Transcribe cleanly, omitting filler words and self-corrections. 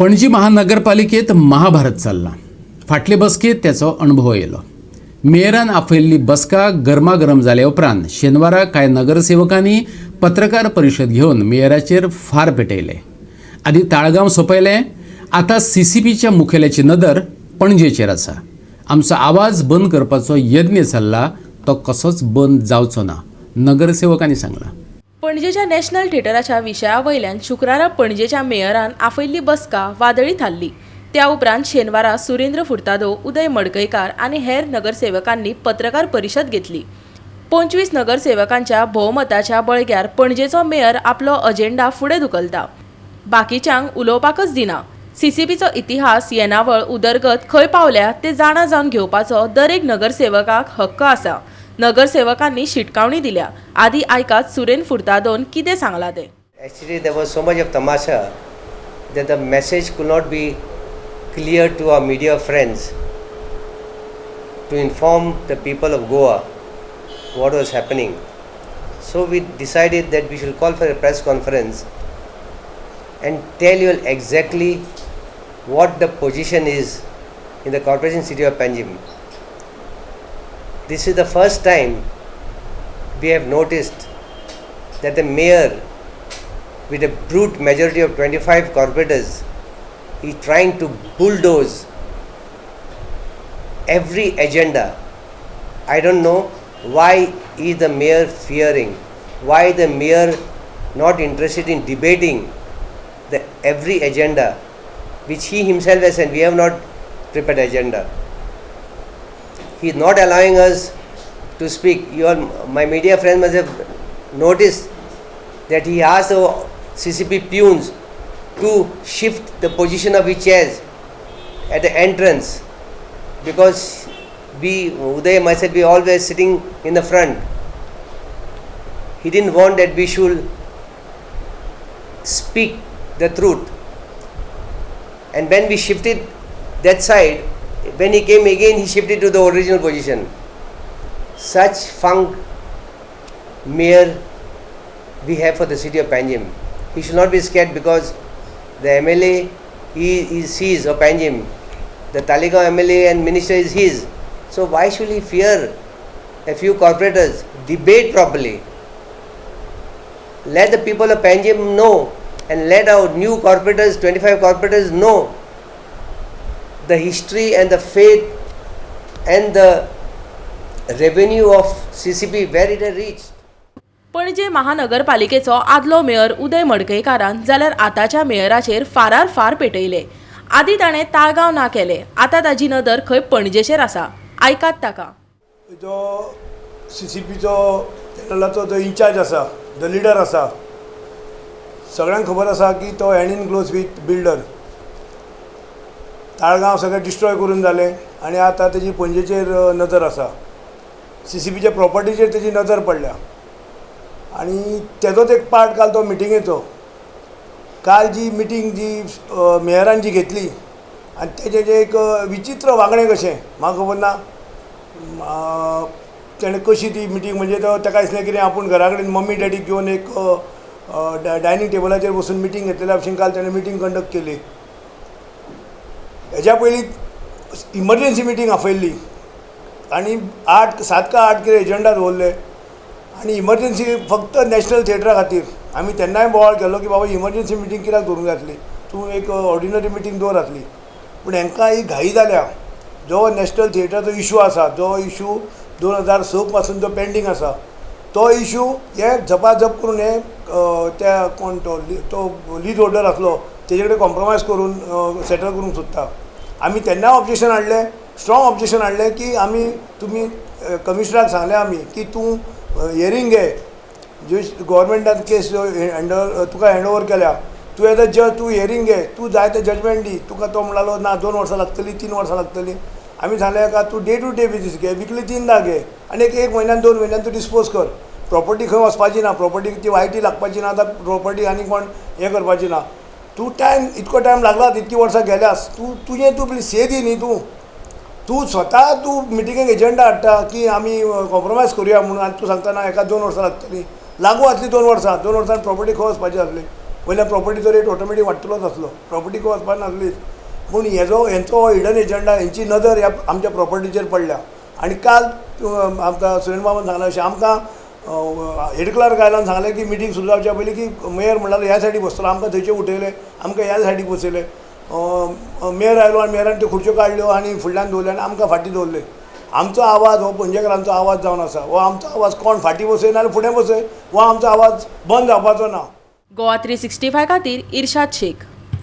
पणजी महानगरपालिकेत महाभारत चल्ला. फाटले बसकेत त्याचो अणभव येयलो. मेयरान आपयल्ली बसका गरमागरम जाल्या उपरांत शेनवारा कांय नगरसेवकांनी पत्रकार परिशद घेवन मेयराचेर फार पेटयले. आदी ताळगांव सोंपयलें, आतां सीसीपीच्या मुखेल्याची नदर पणजेचेर आसा. आमचो आवाज बंद करपाचो यत्न चल्ला, तो कसोच बंद जावचो ना, नगरसेवकांनी सांगलां. पणजेच्या नॅशनल थिएटराच्या विशया वयल्यान शुक्रारा पणजेच्या मेयरान आपयल्ली बसका वादळी थारली. त्या उपरांत शेनवारा सुरेंद्र फुर्तादो, उदय मडकयकार आनी हेर नगरसेवकांनी पत्रकार परिशद घेतली. 25 नगरसेवकांच्या भोवमताच्या बळग्यार पणजेचो मेयर आपलो अजेंडा फुडें धुकलता, बाकीच्यांक उलोवपाकच दिना. सीसीपीचो इतिहास, येणावळ, उदरगत खंय पावल्या ते जाणा जावन घेवपाचो दरेक नगरसेवकाक हक्क आसा, नगरसेवकांनी शिटकावणी दिल्या. आदी आयकात सुरेन फुर्तादोन कितें सांगलां तें. Actually, there was so much of tamasha that the message could not be clear to our media friends to inform the people of Goa what was happening. So we decided that we should call for a press conference and tell you all exactly what the position is in the corporation city of Panjim. This is the first time we have noticed that the mayor, with a brute majority of 25 corporators, is trying to bulldoze every agenda. I don't know why is the mayor fearing, why the mayor not interested in debating the every agenda which he himself has said we have not prepared agenda. He is not allowing us to speak. Your my media friends must have noticed that he asked the CCP peons to shift the position of his chairs at the entrance because we, Uday, myself, we all were sitting in the front. He didn't want that we should speak the truth. And when we shifted that side, when he came again, he shifted to the original position. Such funk mayor we have for the city of Panjim. He should not be scared because the MLA he is his of Panjim. The Taleigao MLA and minister is his. So why should he fear a few corporators? Debate properly. Let the people of Panjim know and let our new corporators, 25 corporators, know the history and the faith and the revenue of CCP, where it has reached. Panaji महानगरपालिकेचो आदलो mayor उदय मडकयकारान जाल्यार आतांच्या मेयराचेर फारार फार पेटयले. आदी ताणें ताळगांव ना केले, आतां ताजी नदर खंय पणजेचेर आसा. आयकात ताका. जो सीसीपीचो चॅनलाचो जो इन्चार्ज आसा, जो लिडर आसा, सगळ्यांक खबर आसा की तो hand in gloves with builder. Taleigao सगळें डिस्ट्रॉय करून जालें आनी आतां तेजी पणजेचेर नदर आसा. सीसीपीच्या प्रॉपर्टीचेर तेजी नदर पडल्या आनी तेजोच एक पार्ट काल तो मिटिंगेचो. काल जी मिटींग जी मेयरान जी घेतली आनी तेजें जें एक विचित्र वागणें कशें, म्हाका खबर ना तेणें कशी ती मिटींग, म्हणजे तो ताका दिसलें कितें आपूण घरा कडेन मम्मी डॅडीक घेवन एक डायनींग टेबलाचेर बसून मिटींग घेतलेल्या भशेन काल तेणें मिटींग कंडक्ट केली. हेज्या पयलीं इमर्जन्सी मिटींग आपयल्ली आनी आठ सात का आठ कितें एजंडा दवरले आनी इमर्जन्सी फक्त नॅशनल थिएटरा खातीर. आमी तेन्नाय बोवाळ केलो की बाबा, इमर्जन्सी मिटींग कित्याक दवरूंक जाय आसली? तूं एक ऑर्डिनरी मिटींग दवर आसली. पूण हांकां ही घाई जाल्या. जो नॅशनल थिएटराचो इशू आसा, जो इशू 2006 पासून जो पेंडींग आसा, तो इशू हे झपाझप करून हे त्या कोण तो तो लीज होल्डर आसलो तेजे कडेन कॉम्प्रोमायज करून सेटल करूंक सोदता. आमी तेन्नाय ऑब्जेक्शन हाडलें, स्ट्रॉंग ऑब्जेक्शन हाडलें की आमी तुमी कमिशनराक सांगलें आमी की तूं हियरींग घे. ज्यो गोवोरमेंटान केस जो हँड तुका हँड ओवर केल्या, तूं एज अ जज तूं हियरींग घे, तूं जाय तें जजमेंट दी तुका. तो म्हणटालो, ना, 2 वर्सां लागतलीं, 3 वर्सां लागतलीं. आमी सांगलें ताका, तूं डे टू डे बेजीस घे, विकली तिनदां घे आनी एक एक म्हयन्यान, 2 म्हयन्यान तूं डिस्पोज कर. प्रॉपर्टी खंय वचपाची ना, प्रॉपर्टी ती वायटी लागपाची ना. आतां प्रॉपर्टी आनी कोण हें करपाची ना. तूं टायम इतको टायम लागला, इतकी वर्सां गेल्यास, तूं तुजें तूं प्लीज से दी न्ही. तूं तूं स्वता तूं मिटिंगेक एजंडा हाडटा की आमी कॉम्प्रोमायज करुया म्हणून आनी तूं सांगता ना, एका 2 वर्सां लागतलीं. लागू आसली 2 वर्सां, 2 वर्सां प्रॉपर्टी खंय वचपाची आसली? वयल्यान प्रॉपर्टीचो रेट ऑटोमॅटीक वाडटलोच आसलो, प्रॉपर्टीक वचपा नासलीच. पूण हेजो हेंचो हो हिडन एजंडा, हेंची नदर ह्या आमच्या प्रॉपर्टीचेर पडल्या. आनी काल आमकां सुरेंद्र बाबान सांगलें अशें, आमकां हेड क्लर्क आयलो आनी सांगलें की मिटींग सुरू जावच्या पयलीं की मेयर म्हणटालो ह्या सायडीक बसतलो, आमकां थंयचे उठयले, आमकां ह्या सायडीक बसयले. मेयर आयलो आनी मेयरान त्यो खुर्च्यो काडल्यो आनी फुडल्यान दवरल्यो आनी आमकां फाटीं दवरले. आमचो आवाज हो पणजेकारांचो आवाज जावन आसा. हो आमचो आवाज कोण फाटीं बसय नाजाल्यार फुडें बसय, हो आमचो आवाज बंद जावपाचो ना. गोवा 365 खातीर इर्शाद शेख.